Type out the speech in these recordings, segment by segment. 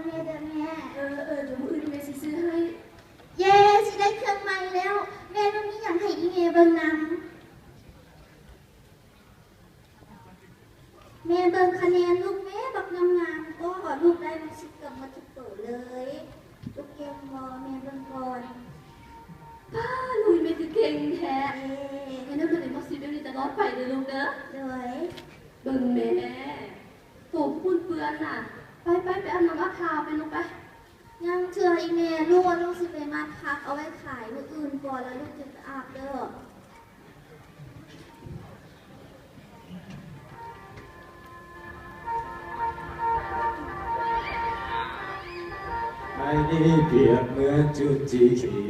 ແມ່ເດີແມ່. ເອີ ເອີ ດຽວມື້ອື່ນແມ່ຊິຊື້ໃຫ້. ເຢ້ ຊິໄດ້ເຄື່ອງໃໝ່ແລ້ວ. ແມ່ບໍ່ມີຫຍັງໃຫ້ອີ່ແມ່ເບິ່ງນຳ? ແມ່ເບິ່ງຄະແນນລູກແມ່ ບັກງາມໆ. ໂອ້ ລູກໄດ້ໝົດສິບເກືອບໝົດທຸກໂຕເລີຍ. ລູກເກັ່ງບໍ່? ແມ່ເບິ່ງກ່ອນ. ປ້າ ລູກແມ່ຄືເກັ່ງແທ້. ເອີ ແມ່ນຳເບິ່ງໝົດສິບແບບນີ້ຕະຫຼອດໄປເດີລູກເດີ. ໂດຍ. ເບິ່ງແມ່ ໂຕພຸ້ນເປື້ອນນະ. ໄປໆ ໄປອາບນ້ຳອາບທ່າໄປລູກໄປ. ຍັງເທື່ອອີ່ແມ່. ລູກວ່າລູກຊິໄປມັດຜັກເອົາໄວ້ຂາຍມື້ອື່ນກ່ອນ ແລ້ວລູກຈຶ່ງໄປອາບເດີ. ໄອ້ນີ້ປຽກເໝືອນຈຸດຈີ່ຂີ້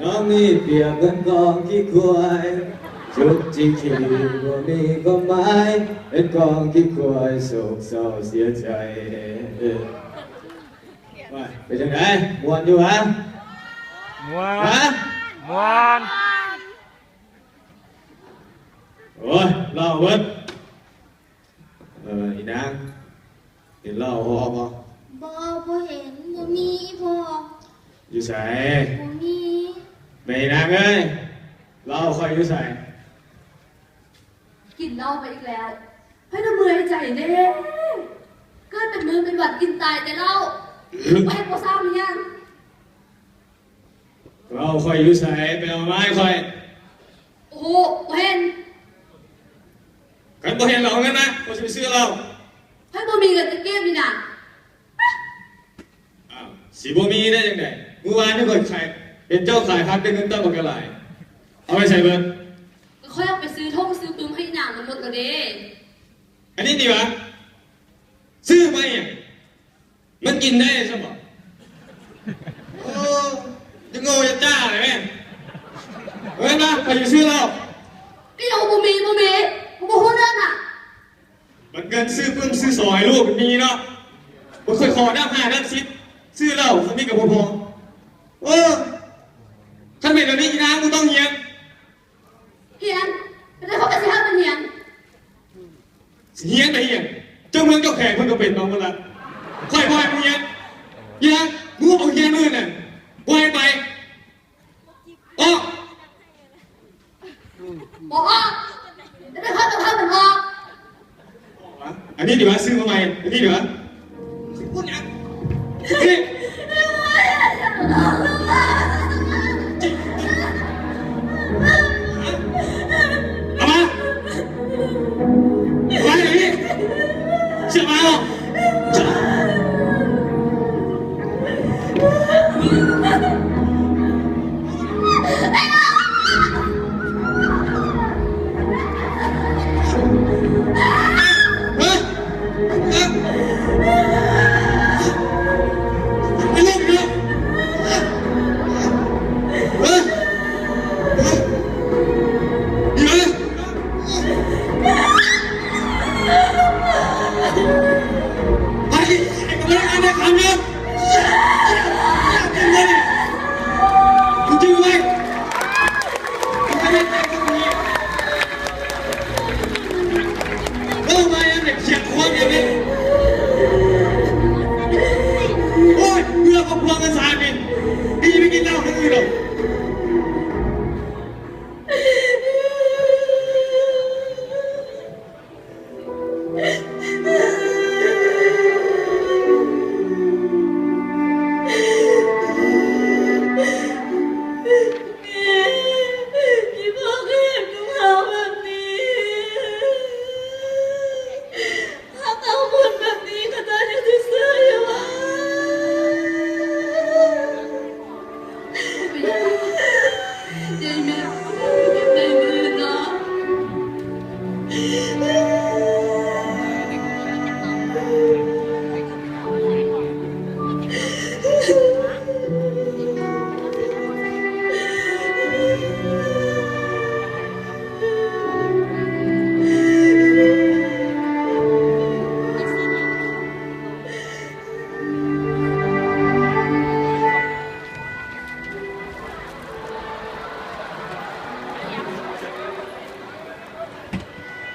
ນ້ອງນີ້ປຽກເໝືອນກອງຂີ້ຄວາຍ ຈຸດຈີ່ຂີ້ບໍ່ມີຄວາມໝາຍ ເປັນກອງຂີ້ຄວາຍໂສກເສົ້າເສຍໃຈ. ວ່າ ເປັນຈັ່ງໃດ ມ່ວນຢູ່ຫວາ? ມ່ວນ ຮະ? ມ່ວນ. ໂອ້ຍ ເຫຼົ້າເບິດ. ເອີ ອີນາງ ເຫັນເຫຼົ້າພໍ່ບໍ່? ບໍ່ ບໍ່ເຫັນ. ບໍ່ມີພໍ່. ຢູ່ໃສ? ບໍ່ມີ. ແມ່ອີນາງເອີຍ ເຫຼົ້າຂ້ອຍຢູ່ໃສ? ກິນເຫຼົ້າໄປອີກແລ້ວ. ໃຜລະເມື່ອຍໃຈເດ້. ເກີດເປັນມືເປັນຫວັດ ກິນຕາຍແຕ່ເຫຼົ້າ. ບໍ່ເຮັດບໍ່ສ້າງອີຫຍັງ. ເຫຼົ້າຂ້ອຍຢູ່ໃສ? ໄປເອົາມາໃຫ້ຂ້ອຍ. ໂອ້ໂຫ ບໍ່ເຫັນ. ຄັນບໍ່ເຫັນລະເອົາເງິນມາ ຂ້ອຍຊິໄປຊື້ເຫຼົ້າ. ຂ້ອຍບໍ່ມີເງິນຈະເກັບນີ້ນະ. ອ້າວ ຊິບໍ່ມີໄດ້ຈັ່ງໃດ? ມື້ວານນີ້ຂ້ອຍຂາຍ ເຫັນເຈົ້າຂາຍຜັກໄດ້ເງິນເຈົ້າບັກຫຼາຍ. ເອົາໄປໃສເບິດ? ກໍຂ້ອຍເອົາໄປຊື້ຖົງຊື້ປຶ້ມໃຫ້ອີນາງມັນໝົດແລ້ວເດ້. ອັນນີ້ຕິຫວາ? ຊື້ມາອີຫຍັງ? ມັນກິນໄດ້ຊັ້ນບໍ? ໂອ້ ຢ່າໂງ່ຢ່າຈ້າເລີຍແມ່. ເອີ ມາ ຂ້ອຍຊິຊື້ເຫຼົ້າ. ກໍຍັງວ່າບໍ່ມີ ບໍ່ມີ ບໍ່ຮູ້ເລື່ອງນະ. ບັດເງິນຊື້ປຶ້ມຊື້ສອງໃຫ້ລູກມັນມີເນາະ. ບໍ່ຄ່ອຍຂໍນຳຫ້ານຳສິບ ຊື້ເຫຼົ້າສ່ຳນີ້ກໍບໍ່ພໍ. ໂອ້ ຄັນແມ່ນແບບນີ້ ອີນາງບໍ່ຕ້ອງຮຽນ. ຮຽນ ແຕ່ຂ້ອຍກໍຊິຫາໄປຮຽນ. ຊິຮຽນໄປຮຽນ ເຈົ້າເມືອງເຈົ້າແຂວງເພິ່ນກໍເປັນມາໝົດລະ. ຂ້ອຍບໍ່ໃຫ້ມຶງຮຽນ. ຮຽນ ມຶງອອກຮຽນມື້ນັ້ນ ບໍ່ໃຫ້ໄປ. ອອກ. ບໍ່ອອກ. ແຕ່ຂ້ອຍຕ້ອງພາມັນອອກ. ອັນນີ້ດີກວ່າ ຊື້ມາໃໝ່ ອັນນີ້ດີກວ່າ. ຊິປຸ້ນຫຍັງ? ນີ້ ເອົາມາ ເອົາມາດຽວນີ້. ເຊື່ອມາອອກ. ໂອ້ຍ ເບື່ອຄອບຄົວເງິນສານນີ້ ດີໄປກິນເຫຼົ້າທາງອື່ນເນາະ.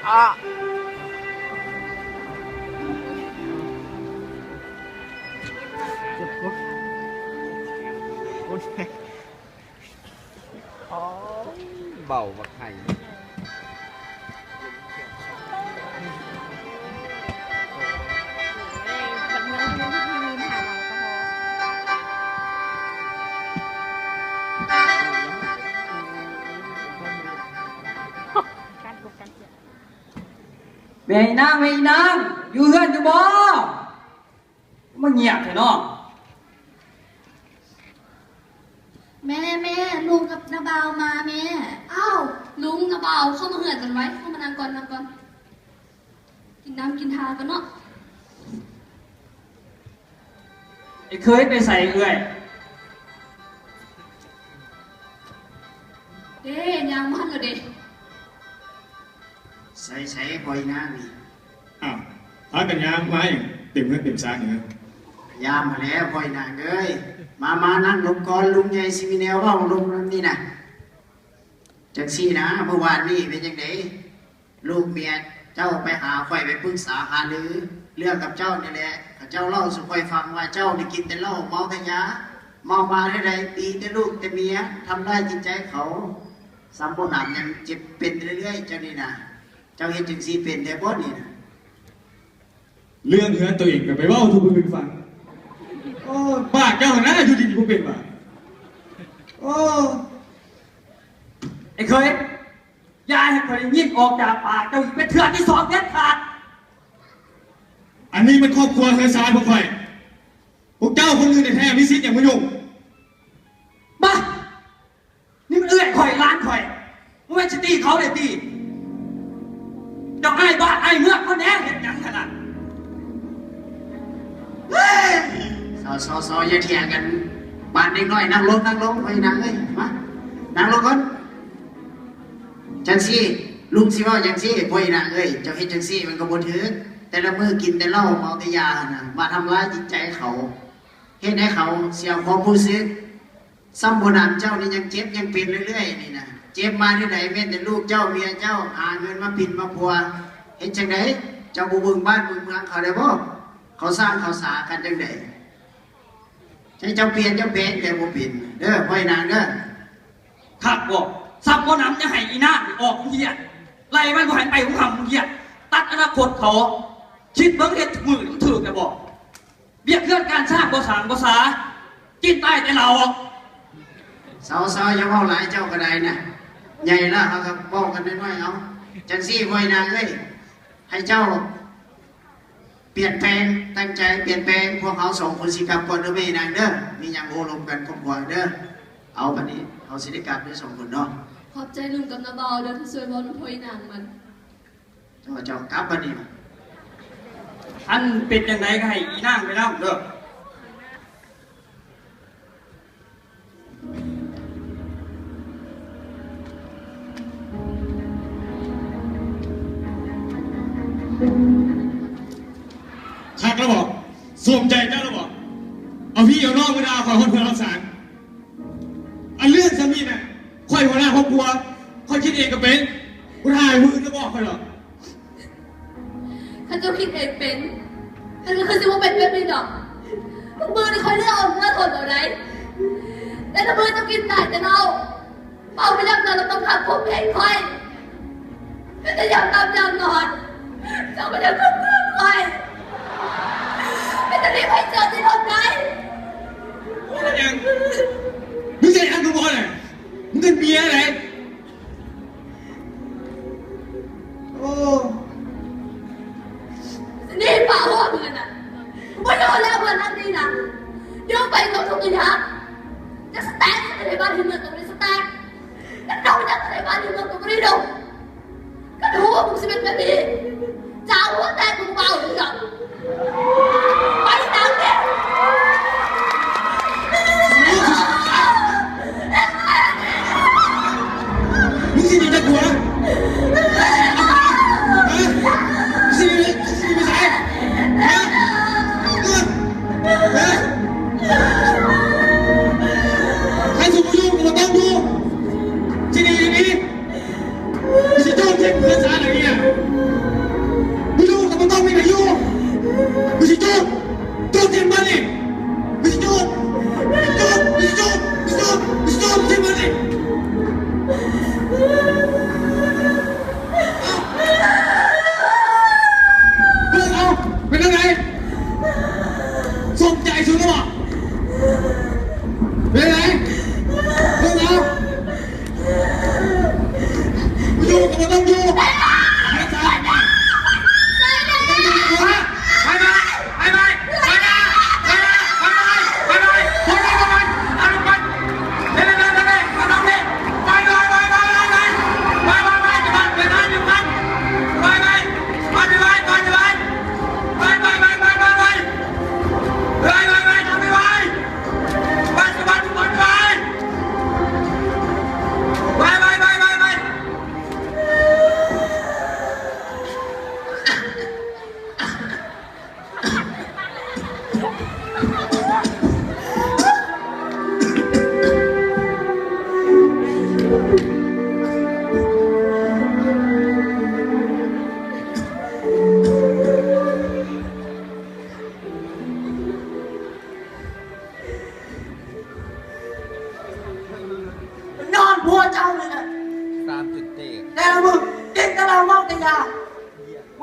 ອະ ເບົາບັກໄຫ. ແມ່ອີນາງ ແມ່ອີນາງ ຢູ່ເຮືອນຢູ່ບໍ່? ມາງຽບແທ້ເນາະ. ແມ່ ແມ່ ລຸງກັບນ້າບ່າວມາແມ່. ອ້າວ ລຸງ ນ້າບ່າວ ເຂົ້າມາເຮືອນກັນໄວ ເຂົ້າມານັ່ງກ່ອນ ນັ່ງກ່ອນ ກິນນ້ຳກິນທ່າກ່ອນເນາະ. ໄອ້ເຂີຍໄປໃສເອື້ອຍ? ເດ້ ຍ່າງມາແລ້ວເດ້. ໃສໆ ພໍ່ອີນາງນີ້? ອ້າວ ພາກັນຍ່າງມາຫຍັງເຕັມເຮືອນເຕັມຊານນີ້? ຍາມຫັ້ນແຫຼະພໍ່ອີນາງເອີຍ. ມາ ມານັ່ງລົມກ່ອນ ລຸງໃຫຍ່ຊິມີແນວເວົ້າລົມນຳນີ້ນະ. ຈັ່ງຊີ້ນະ ມື້ວານນີ້ເປັນຈັ່ງໃດ? ລູກເມຍເຈົ້າໄປຫາຂ້ອຍ ໄປປຶກສາຫາລືເລື່ອງກັບເຈົ້ານີ້ແຫຼະ. ເຂົາເຈົ້າເລົ່າສູ່ຂ້ອຍຟັງວ່າເຈົ້ານີ້ກິນແຕ່ເຫຼົ້າ ເມົາແຕ່ຢາ ເມົາມາເທື່ອໃດຕີແຕ່ລູກແຕ່ເມຍ ທຳຮ້າຍຈິດໃຈເຂົາ. ສ່ຳບໍ່ໜຳຍັງເຈັບເປັນເລື້ອຍໆ ເຈົ້ານີ້ນະ. ເຈົ້າເຮັດຈັ່ງຊີ້ເປັນແທ້ບໍ່ນີ້ນະ? ເລື່ອງເຮືອນໂຕເອງກໍໄປເວົ້າສູ່ຜູ້ອື່ນຟັງ. ໂອ້ ປາກເຈົ້າຫັ້ນນະ ຢູ່ດີໆ ບໍ່ເປັນຫວາ? ໂອ້ ໄອ້ເຂີຍ ຢ່າໃຫ້ຂ້ອຍໄດ້ຍິນອອກຈາກປາກເຈົ້າອີກເປັນເທື່ອທີສອງເດັດຂາດ. ອັນນີ້ມັນຄອບຄົວເຮືອນຊານພວກຂ້ອຍ. ພວກເຈົ້າຄົນອື່ນແທ້ໆ ມີສິດຫຍັງມາຫຍຸ້ງ? ມາ ນີ້ມັນເອື້ອຍຂ້ອຍ ຫຼານຂ້ອຍ ບໍ່ແມ່ນຊິຕີເຂົາໄດ້ຕິ? ເຈົ້າອາຍບ້ານອາຍເມືອງເຂົາແດ່ ເຮັດຫຍັງຫັ້ນນະ? ເຮີ້ຍ ຊາວໆໆ ຢ່າຖຽງກັນປານເດັກນ້ອຍ. ນັ່ງລົງ ນັ່ງລົງ ພໍ່ອີນາງເອີຍ ມາ ນັ່ງລົງກ່ອນ. ຈັ່ງຊີ້ ລຸງຊິເວົ້າຈັ່ງຊີ້ ພໍ່ອີນາງເອີຍ ເຈົ້າເຮັດຈັ່ງຊີ້ມັນກໍບໍ່ຖືກ. ແຕ່ລະມື້ກິນແຕ່ເຫຼົ້າ ເມົາແຕ່ຢາຫັ້ນນະ ມາທຳລາຍຈິດໃຈເຂົາ ເຮັດໃຫ້ເຂົາເສຍຄວາມຮູ້ສຶກ. ສ່ຳບໍ່ໜຳເຈົ້ານີ້ຍັງເຈັບຍັງເປັນເລື້ອຍໆ ນີ້ນະ. ເຈັບມາເທື່ອໃດແມ່ນແຕ່ລູກເຈົ້າເມຍເຈົ້າຫາເງິນມາປິ່ນມາປົວ. ເຮັດຈັ່ງໃດ? ເຈົ້າບໍ່ເບິ່ງບ້ານເບິ່ງເມືອງເຂົາໄດ້ບໍ່? ເຂົາສ້າງເຂົາສາກັນຈັ່ງໃດ? ໃຫ້ເຈົ້າປ່ຽນເຈົ້າແປງແຕ່ບໍ່ເປັນເດີ ພໍ່ອີນາງເດີ. ຄັກບໍ່? ສ່ຳບໍ່ໜຳຍັງໃຫ້ອີນາງອອກໂຮງຮຽນ ໄລ່ມັນບໍ່ໃຫ້ໄປໂຮງຮ່ຳໂຮງຮຽນ ຕັດອະນາຄົດເຂົາ. ຄິດເບິ່ງເຮັດມື້ນີ້ມັນຖືກແລ້ວບໍ່? ວຽກເຮືອນການຊ່າງບໍ່ສ້າງບໍ່ສາ ກິນຕາຍແຕ່ເຫຼົ້າ. ເຊົາໆ ຢ່າເວົ້າຫຼາຍເຈົ້າກໍໄດ້ນະ ໃຫຍ່ແລ້ວເຮົາກໍເວົ້າກັນນ້ອຍໆ ເອົາ. ຈັ່ງຊີ້ ພໍ່ອີນາງເອີຍ ໃຫ້ເຈົ້າປ່ຽນແປງ ຕັ້ງໃຈປ່ຽນແປງ. ພວກເຮົາສອງຄົນຊິກັບກ່ອນເດີແມ່ນາງເດີ ມີຫຍັງໂອ້ລົມກັນຄອບຄົວເດີ. ເອົາ ບັດນີ້ເຮົາຊິໄດ້ກັບເດີສອງຄົນເນາະ. ຂອບໃຈລຸງກັບນ້າບ່າວເດີ ທີ່ຊ່ວຍເວົ້ານຳພໍ່ອີນາງມັນ. ເຈົ້າ ເຈົ້າກັບບັດນີ້ ອັນເປັນຈັ່ງໃດກໍໃຫ້ອີນາງໄປນຳເດີ. ຄັກແລ້ວບໍ່? ສົມໃຈເຈົ້າແລ້ວບໍ່? ເອົາພີ່ເອົານ້ອງມາດ່າຂ້ອຍຮອດເຮືອນຮອດຊານ. ອັນເລື່ອງສ່ຳນີ້ນະ ຂ້ອຍຫົວໜ້າຄອບຄົວ ຂ້ອຍຄິດເອງກໍເປັນ. ບໍ່ຖ້າໃຫ້ຜູ້ອື່ນມາບອກຂ້ອຍດອກ. ຄັນເຈົ້າຄິດເອງເປັນ ມັນກໍຄືຊິບໍ່ເປັນແບບນີ້ດອກ. ທຸກມື້ນີ້ຂ້ອຍເລືອກເອົາເນື້ອທົນເອົາໃດ ແຕ່ລະມື້ເຈົ້າກິນຕາຍແຕ່ເຫຼົ້າ ເມົາໄປນຳນອນລະບົບຄຳຄົມເພງຂ້ອຍ. ເປັນແຕ່ຢາມຫຼັບຢາມນອນ ເຈົ້າກໍຍັງຂົ່ມຂືນຂ້ອຍ. ເປັນຕາດີໃຜເຈົ້າຊິທົນໄດ້? ເປັນຫຍັງ? ມຶງໃສ່ອັນຄືບໍ່ແຫຼະ? ມຶງເປັນເມຍແຫຼະ. ໂອ້ ນີ້ປາຫົວເພິ່ນນະ ບໍ່ຢູ່ແລ້ວເຮືອນຫຼັງນີ້ນະ. ຢູ່ໄປກໍທຸກກໍຍາກ. ຈະສະແຕກໃສ່ໃນບ້ານໃນເມືອງກໍບໍ່ໄດ້ສະແຕກ. ຈະດົງຈັກໃສ່ໃນບ້ານໃນເມືອງກໍບໍ່ໄດ້ດົງ. ຄັນຮູ້ວ່າມຶງຊິເປັນແບບນີ້ ຈະເອົາຫົວແຕກ ມຶງບໍ່ເອົາດອກ. ໄປຕາມແກ. ມຶງຊິໜີຈັກຫົວ? ຮະ? ຊິໜີ ຊິໜີໄປໃສ? ຮະ? ຮະ? ຮະ? ຄັນສູບໍ່ຢູ່ກໍບໍ່ຕ້ອງຢູ່. ຊິໜີກໍໜີ. ຊິໂຈນເຮັດເຮືອນຊານຫຍັງນີ້ນະ? ບໍ່ຢູ່ກໍບໍ່ຕ້ອງມີໃຜຢູ່. ໄປ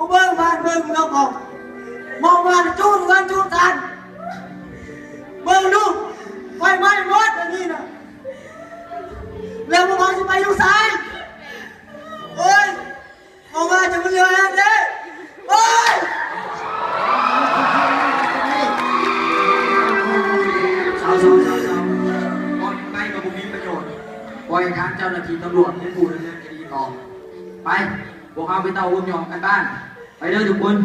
ເບິ່ງບ້ານເບິ່ງເມືອງຂອງ ມອງວ່າຈູນເຮືອນຈູນຊານ ເບິ່ງດູ ໄຟໄໝ້ໝົດອັນນີ້ນະ ແລ້ວພວກເຮົາຊິໄປຢູ່ໃສ? ໂອ້ຍ ເພາະວ່າຈະບໍ່ເຫຼືອແຮງເດ້ ໂອ້ຍ ເຊົາໆໆໆ ເວົ້າຫຍັງໄປກໍບໍ່ມີປະໂຫຍດ ປ່ອຍໃຫ້ທາງເຈົ້າໜ້າທີ່ຕຳຫຼວດເປັນຜູ້ດຳເນີນຄະດີຕໍ່ ໄປ ພວກເຮົາໄປເຕົ້າໂຮມຍ້ອມກັນບ້ານ ໄປເດີທຸກຄົນ.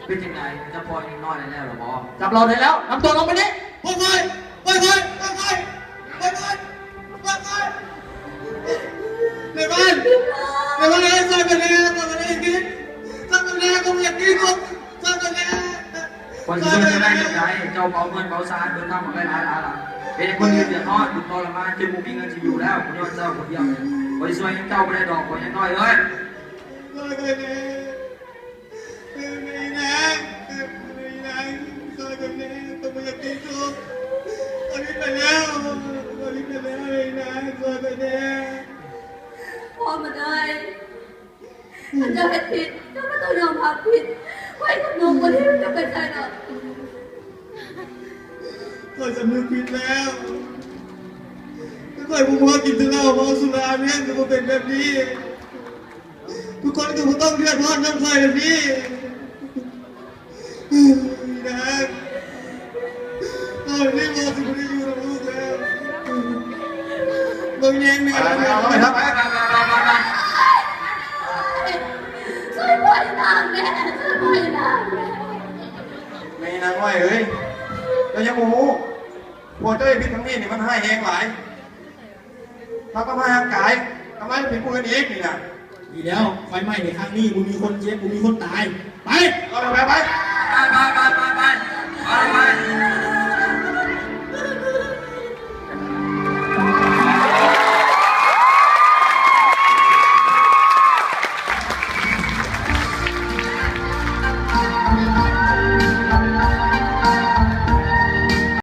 ເປັນຈັ່ງໃດ ຈະປ່ອຍເດັກນ້ອຍນັ້ນແລ້ວຫຼືບໍ່? ຈັບລາວໄດ້ແລ້ວ ນຳຕົວລົງໄປນີ້ ປ່ອຍຂ້ອຍ ປ່ອຍຂ້ອຍ ປ່ອຍຂ້ອຍ ປ່ອຍຂ້ອຍ ປ່ອຍຂ້ອຍ ແມ່ບ້ານ ແມ່ບ້ານເອີຍ ຊ່ອຍຂ້ອຍແດ່ ຂ້ອຍບໍ່ໄດ້ກິນ ຊ່ອຍຂ້ອຍແດ່ ຂ້ອຍບໍ່ຢາກກິນ ຊ່ອຍຂ້ອຍແດ່ ຂ້ອຍຊິຊ່ອຍເຈົ້າໄດ້ຈັ່ງໃດ? ເຈົ້າເຜົາເຮືອນເຜົາຊານ ເບິດທຳບັກຫຼາຍໆລ້ານລ້ານ ເຮັດໃຫ້ຄົນອື່ນເດືອດຮ້ອນ ທຸກທໍລະມານ ຈົນບໍ່ມີເງິນຊິຢູ່ແລ້ວ ຂ້ອຍຍ້ອນເຈົ້າຄົນດຽວນີ້ ຂ້ອຍຊິຊ່ວຍຫຍັງເຈົ້າບໍ່ໄດ້ດອກ ພໍ່ໃຫຍ່ນ້ອຍເອີຍ ຊ່ອຍຂ້ອຍແດ່ ແມ່ນາງ ແມ່ນາງ ຊ່ອຍຂ້ອຍແດ່ ຂ້ອຍບໍ່ຢາກເປັນທຸກ ຂ້ອຍຜິດໄປແລ້ວ ຂ້ອຍຜິດໄປແລ້ວ ແມ່ນາງ ຊ່ອຍຂ້ອຍແດ່ ພໍ່ມັນເອີຍ ຄັນເຈົ້າເຮັດຜິດ ເຈົ້າກໍຕ້ອງຍອມຮັບຜິດ ໄວ້ກັບໜູບໍ່ໄດ້ກັບໄປໃສດອກ ຂ້ອຍສຳນຶກຜິດແລ້ວ ຖ້າຂ້ອຍບໍ່ມົວກິນແຕ່ເຫຼົ້າເມົາສຸລາ ເມືອງກໍບໍ່ເປັນແບບນີ້ ທຸກຄົນກໍບໍ່ຕ້ອງເດືອດຮ້ອນນຳຂ້ອຍແບບນີ້ ນາງ ຕອນນີ້ພໍ່ຊິບໍ່ໄດ້ຢູ່ນຳລູກແລ້ວ ເບິ່ງແຍງແມ່ ໄປ ໄປ ໄປ ໄປ ໄປ ຊ່ວຍປ່ອຍນາງແດ່ ຊ່ວຍປ່ອຍນາງແດ່ ແມ່ນາງນ້ອຍເອີຍ ເຈົ້າຍັງບໍ່ຮູ້ ພວກເຈົ້າເຮັດຜິດຄັ້ງນີ້ນີ້ມັນຮ້າຍແຮງຫຼາຍ ທັງທຳຮ້າຍຮ່າງກາຍ ທຳຮ້າຍເປັນຜູ້ອື່ນອີກນີ້ນະ ດີແລ້ວ ໄຟໄໝ້ໃນຄັ້ງນີ້ບໍ່ມີຄົນເຈັບ ບໍ່ມີຄົນຕາຍ ໄປ ໄປ ໄປ ໄປ ໄປ ໄປ ໄປ ໄປ ໄປ ໄປ